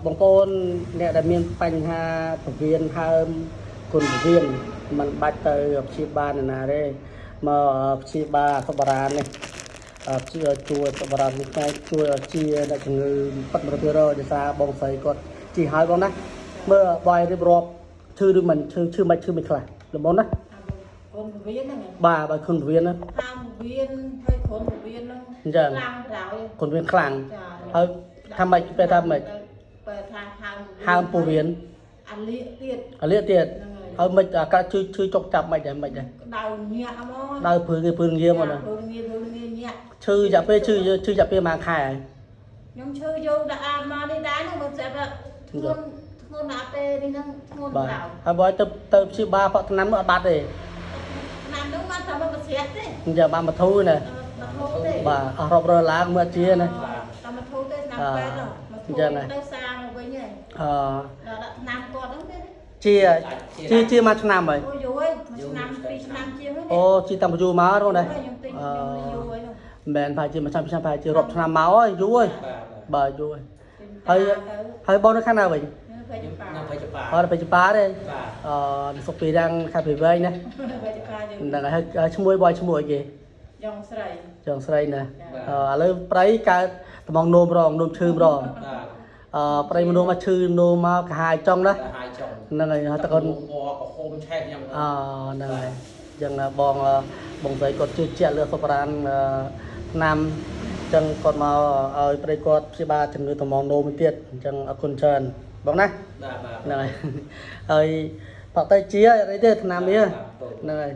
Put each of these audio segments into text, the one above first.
បងប្អូនអ្នកដែលមានបញ្ហាពវៀនហើមគុណពវៀនមិនបាច់ទៅព្យាបាលនរណាទេមកព្យាបាលសុបរាននេះព្យាជួយសុបរាននេះផ្នែកជួយឲ្យជាអ្នកជំងឺពិត100%ដោយសារបងស្រីគាត់ជីហើយបងណាមើលបាយរៀបរាប់ឈឺឬមិនឈឺឈឺមិនឈឺមិនខ្លះល្មមណា កូនវៀនហ្នឹង បាទបើគុណពវៀនណា ហើមវៀនហើយគ្រុនវៀនហ្នឹង អញ្ចឹង ខ្លាំងក្រោយ គុណពវៀនខ្លាំង ចា ហើយថាម៉េចពេលថាម៉េច ពេលថាហើម ហើមពោះវៀន អាលៀកទៀត អាលៀកទៀត ហ្នឹងហើយ ហើយមិនអាកាឈឺឈឺចុកចាប់មិនដែរមិនដែរ ក្តៅញាក់ហ្មង ដៅព្រឺគេព្រឺងាមកណា ព្រឺងាព្រឺងាញាក់ ឈឺចាក់ពេលឈឺឈឺចាក់ពេលមួយខែហើយ ខ្ញុំឈឺយកដាក់អាមកនេះដែរហ្នឹងបើស្រាប់ថាធ្ងន់ធ្ងន់អាពេលនេះហ្នឹងធ្ងន់ បាទ ក្រោយ ហើយបើឲ្យទៅទៅព្យាបាលផកថ្នាំនោះអត់បាត់ទេ ឆ្នាំហ្នឹងបានតែមកស្រាក់ទេ អញ្ចឹងបានមកធូរណា មកធូរទេ បាទអស់រាប់រយឡើងមើលជាណា តែមកធូរទេឆ្នាំពេទ្យមកធូ អញ្ចឹងហ៎ រទៅសាមកវិញហើយ អឺ ដល់ដាក់ឆ្នាំគាត់ហ្នឹងទេ ជាជាជាមួយឆ្នាំហើយ អូយូរហើយមួយឆ្នាំពីរឆ្នាំជាងហើយ អូជាតាំងពីយូរមកហ្នឹងណា ខ្ញុំទិញខ្ញុំទិញយូរហើយនោះ មិនមែនប្រហែលជាមួយឆ្នាំពីរឆ្នាំប្រហែលជារាប់ឆ្នាំមកហើយយូរហើយ បាទ បាទយូរហើយ ហើយ ហើយបងនៅខាងណាវិញ នៅពេជ្រប៉ា ខ្ញុំនៅពេជ្រប៉ា អត់ទៅចម្ប៉ាទេ បាទ អឺសុកពីរាំងខេត្តព្រៃវែងណា នៅពេជ្រប៉ាយើង ហ្នឹងហើយហើយឈ្មោះបងឈ្មោះអីគេ យ៉ងស្រី ចងស្រីណាអឺឥឡូវប្រៃកើតត្មងនោមរងនោមឈឺម្ដង បាទ អឺប្រិយមនុស្សមកឈឺនោមមកកាហាយចង់ណា តែហាយចុង ហ្នឹងហើយហើយតើគាត់ ពណ៌ក្រហមឆេះយ៉ាង អហ្នឹងហើយអញ្ចឹងបងបងស្រីគាត់ជឿជាក់លើសុបរានឆ្នាំអញ្ចឹងគាត់មកឲ្យប្រិយគាត់ព្យាបាលជំងឺត្មងនោមមួយទៀតអញ្ចឹងអរគុណច្រើនបងណា បាទបាទ ហ្នឹងហើយហើយបតៃជាអីទេឆ្នាំនេះហ្នឹងហើយ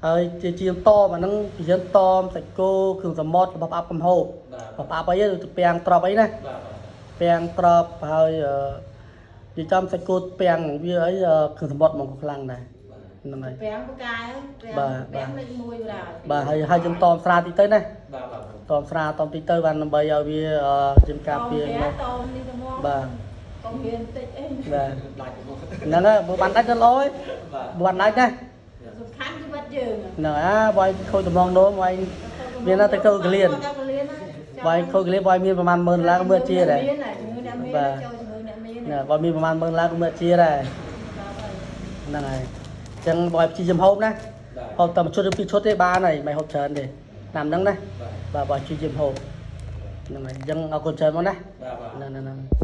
ហើយជាជាងតមអាហ្នឹងជាងតមសាច់គោគ្រឿងសមុទ្ររបស់ផ្អាប់កំហូប បាទ របស់ផ្អាប់អីទៅពាំងត្រប់អីណា បាទ ពាំងត្រប់ហើយអឺនិយាយចំសាច់គោពាំងវាអីគ្រឿងសមុទ្រមកក៏ខ្លាំងដែរហ្នឹងហើយ ពាំងបកាយពាំង បាទ ពាំងលេខ1បណ្ដោយ បាទហើយហើយយើងតមស្រាតិចទៅណា បាទបាទ តមស្រាតមតិចទៅបានដើម្បីឲ្យវាជាការពារ មក មក តមនេះទៅមក បាទ កុំរៀនតិចអី បាទ ដាច់មក ហ្នឹងហើយបើបានដាច់ទៅល្អហើយ បាទ បើបានដាច់ណា សំខាន់ជីវិតយើង ហ្នឹងអាបើឲ្យខូចត្មងនោមឲ្យ មានណាទៅកូនកលៀន ទៅកលៀនណា បើឲ្យខូចកលៀនបើឲ្យមានប្រហែល10000ដុល្លារក៏មើលជាដែរ មានជំងឺអ្នកមាន បាទ ចូលជំងឺអ្នកមាន ណាបើមានប្រហែល10000ដុល្លារក៏មើលជាដែរហ្នឹងហើយអញ្ចឹងបើឲ្យព្យាយាមហូបណា បាទ ហូបតែមួយឈុតឬពីរឈុតទេបានហើយមិនហូបច្រើនទេតាមហ្នឹងណា បាទ បាទបើព្យាយាមហូបហ្នឹងហើយអញ្ចឹងអរគុណច្រើនមកណា បាទបាទ ហ្នឹងហ្នឹងហ្នឹង